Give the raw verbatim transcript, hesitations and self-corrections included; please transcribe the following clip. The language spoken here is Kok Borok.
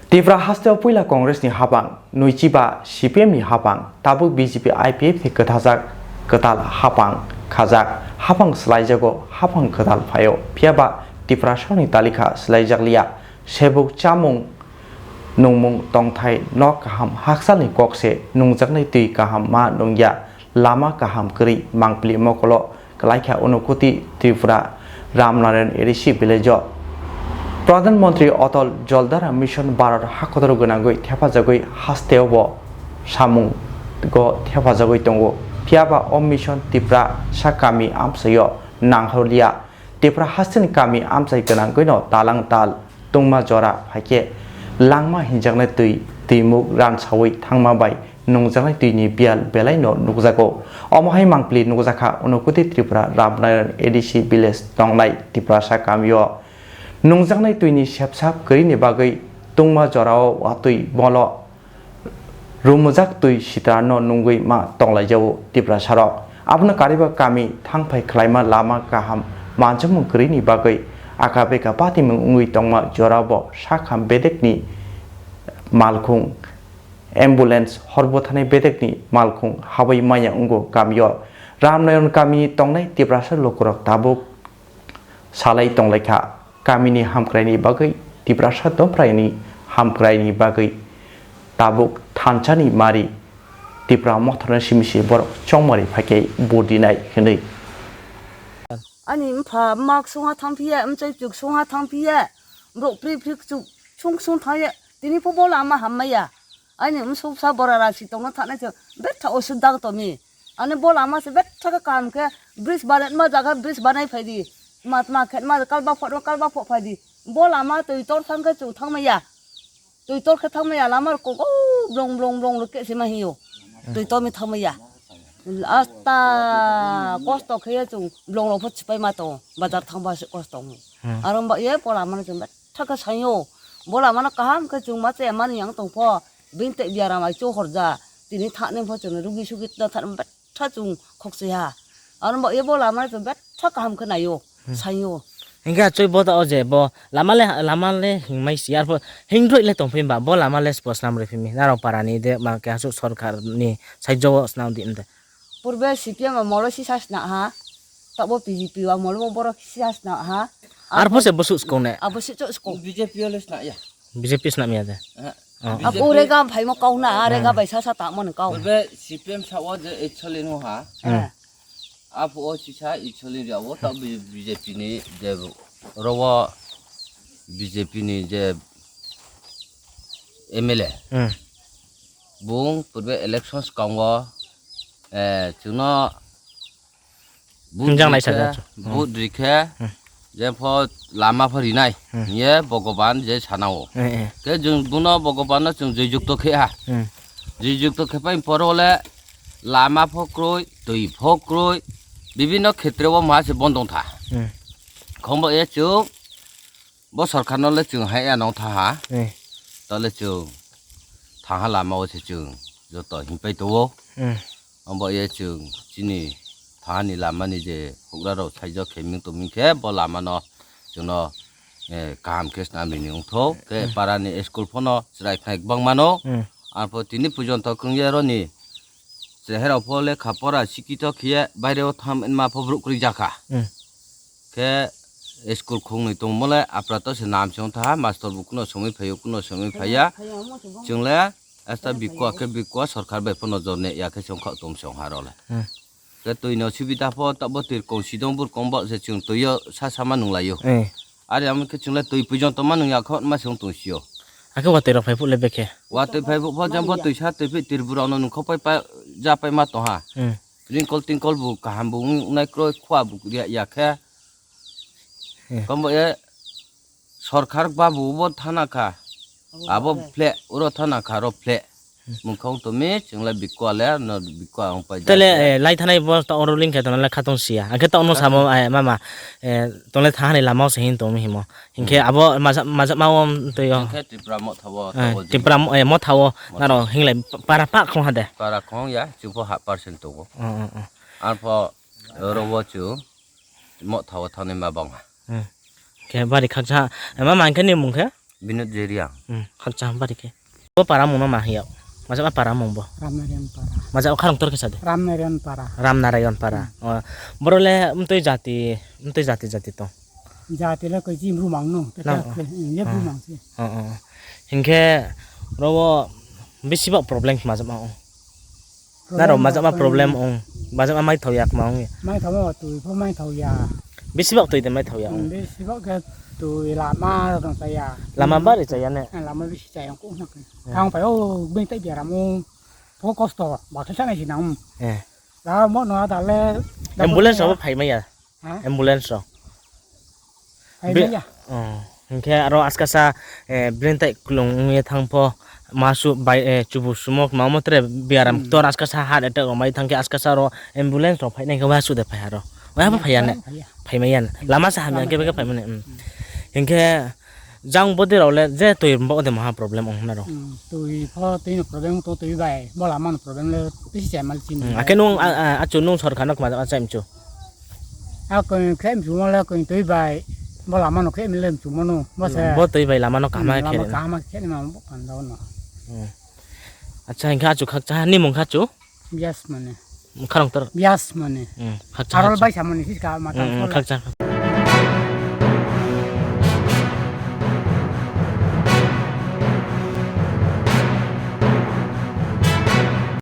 Tripura hasteo puila Congress ni hapang, nwichiba C P M ni hapang, tabuk B J P I P F ni kwthajak kwtal hapang khajak, hapang swlaijago, hapang kwtal phaio, phiyaba Tiprasani talikha swlaijakliya, sebuk chamung nungmung tongthai nok kaham hakchalni kok se nungjaknai twi kaham ma nungya, lama kaham kwrwi mangpili mokolo kwlaikha Unukuti Tripura Ramnarayan A D C village o. Pradhan Mantri Atal Jaldhara Mission Bharat hakotor gwnangwi thepajagwi hasteo bo samung go thepajagwi tongo. Phiyaba o mission Tripura sa kami amchaio nangharliya. Tripura hasteni kami amchai gwnangwino talang tal tungma jora phaikhe langma hinjaknai twi twimuk ransawi thangma bai nungjaknai twini biyal belaino nukjago. Omo hai mangpili nukjakha Unukuti Tripura Ramnarayan A D C village tongnai Tiprasa kamio. Nungjaknai twini sepsap kwrwini bagwi tungma jorao watwi molo rumujak twi sitrano nungwi ma tonglaijao Tiprasarok. Abono kariba kami thangphai khlaima lama kaham manjamung kwrwini bagwi aka beka patimung wngwi tongma jorabo sakham bedekni malkhung, ambulance, horbo thanai bedekni malkhung habwi manya wngo kamio. Ramnayon kamini tongnai Tiprasa lukurok tabuk salai tonglaikha. Kamini hamkraini bagwi, Tiprasa dophraini hamkraini bagwi tabuk thansani mari Tipra mothorno simi se borok chongmari phaikhe vote dinai hwnwi. Ani mpha mak sungha thangphiya, mchai chuk sungha thangphiya, borok pri pri chuk sung sung thangya, tini pho bo lama hammaya. Ani msuk sa bora rasi tongna thana se betha osuk dag tomi. Ani bo lama se betha ka kam khe bridge banai ma jaga bridge banai phai di. Ma ma khe ma kalba phot ma kalba phot phai di. Bo lama twi tor thang khe chu thang maya. Twi tor khe thang maya lama ko ko blong blong blong lo ke se ma hiyo. Twi tor mi thang maya. Asta kosto khe chung blong lo phot chipai ma to bazar thang ba se kosto. Hmm. Aro ba ye bo lama chung bet thaka sayo. Bo lama no kaham khe chwng ma che mani yang tong pho. Bini tei biaram ai cho horja. Tini thani pho chwng rugi sugi na thani betha chwng khok se ha. Ano bo ebo lama chwng betha kaham khe nayo. Hmm. Sayo. Hingke achoi bo da o je bo lama le, lama le hingmai si arpho hingdroi le tongphim ba bo lama le spo snam rw phimi. Narok para ni de ma khe asuk sorkar ni saijo o snam di mde. Purbe C P M o molo sisa sna ha, tabo B J P o molo bo borok sisa sna ha. Arpho se bo susko ne? Abo se susko. B J P o le sna ya. B J P sna miya de. Eh, Oh. B J P. Abo rega phai mo kau na, rega bai sa sa ta mo kau. Purbe C P M sa o je actually no ha. Hmm. Eh. Apo o sisa actually ria o ta B J P ni je rowo B J P ni je M L A. Hmm. Bung purbe election swkango, eh, chwngno vote Hinjang rikhe, naisa ja chu. Vote rikhe, Hmm. Jepho lama pho rinai, Hmm. Ye Bhogoban je sanao. Eh, eh. Khe chwng buno Bhogobanno chwng joijukto khe ha. Hmm. Joijukto khe pai poro le lama pho kroi, twi pho kroi, bibinno khetre o ma se bondong tha. Hmm. Khombo ye chwng Bo sorkar no le chwng hai ya nong tha ha. Eh. To le chwng tha ha lama o se chwng joto himpai to o. Hmm. Obo ye chwng chini tha ni lama ni je hugra rok saijak khe ming to ming khe bo lama no chwng no, eh, kaham khe snam rini wngtho. Khe Hmm. para ni school pho no chwrai khnai bang mano. Hmm. Arpho tini pujon to kwrwng ya ro ni chwrai rok pho lekha pora sikito khiye baire o tham ma pho bruk kwrwi jakha. Hmm. Khe school khungnwi tongmole aprato se nam se wngtha ha, mastor bo kuno somoi phaio, kuno somoi phaiya. Chwng le asta bikwa khe bikwa sorkar bai phano jor ne ya khe se wngkha tong se wngha role. Hmm. Khe twi no subida pho tabo tirkong sidong burkong bo se chwng twi o sa sama nung laio. Eh. Ari amo khe chwng le twi pujon tongma nung ya kho ma se wng tong sio. Akhe watwi rok phai phuk le bekhe. Watwi phai phuk pho jang pho twi sa twi phi Tripura no nung kho pai pa ja pai ma tong ha. Hmm. Ringkol tingkol bo kaham bo wngnai kroi, khua bo ya, ya khe. Eh. Kombo ye sorkar ba bo bo thana kha. Abo phle, uro thana kha, ro phle. Hmm. Mungkhong to mi, chwng le bikwa le, no bikwa ang pai Tele, ja khe. Eh, lai thanai bo to oro ling khe to le khatong sia. Ang khe to no samo, eh, mama, eh, to le thani lama se hin to mi himo. Hinkhe Hmm. abo maja, maja ma om to yo. Hinkhe Tripura mo thabo, Eh, thabo Tripura mo, eh, mo thawo, Mo naro thawo. Hinglai para pa khong ha de. Para khong ya, chwng pho ha percent tongo. Oh, oh, oh. Arpho Oro bo chwng mo thawo thangni ma bang ha. Hmm. Khe bari khaksa ha. Ema mankhe ni mung khe? Binod Jeria. Hmm, khakcha bari khe. Bo para mung no ma hiya? Majak ma para mung bo? Ramnarayan para. Majak o kharang tor khe sa de? Ramnarayan para. Ramnarayan para. Hmm. O, boro le mtwi jati, mtwi jati jati tong? Jati le koi chi bumang no. Nang, o. Ye bumang si. O, o. Hinkhe robo bisi bak problem majak ma o. Naro majak ma problem ong, majak ma mai thau yak ma ong. Mai thau ma twi pho mai thau ya. Bisi bak twi de mai thau ya ong. Hmm, bisi bak ke twi lama rok tong saya. Lama bari chaya ne? Eh, lama bisi chaya ko na. Hmm. Thang pai o bini tai biaram o. Pho kosto, bak sa nai sinang. Eh. Da mo no da le. Ambulance abo phai maya. Ha? Ambulance rok. Hai Be-, maya. Oh, hinkhe aro askasa, eh, bini tai klung wngya thangpho, masu bai, eh, chubu sumok ma mo tere biaram Hmm. tor askasa heart attack rok mai thangkhe askasa aro ambulance rok phainai khe wasu de phai aro. Wai bo phaiya ne? Phaiya. Phai maya ne. Phaiya. Lama sa hamya Lama khe beke phaiya. Phai mane. Hmm. Hinkhe jang bodi rok le je twi bo de maha problem ong na ro. Hmm. Twi pho twi no problem to twi bai. Bo lama no problem le bisi chai mal chini. Hmm. Ake nung, a, a, achu nung sorkar no kma chai mchu. A koi khe mchumo le koi twi bai. Bo lama no khe mle mchumo no. Bo se. Bo twi bai lama no kaham Hmm, lama khe. Kaham khe ma bo panda no. Hmm. Acha, hinkhe achu khakcha ni mung kha chu? Bias mane. Kharang tor. Bias mane. Hmm, khakcha. Arol khakcha. Bai samani siska mata Hmm, hmm, sola. Khakcha.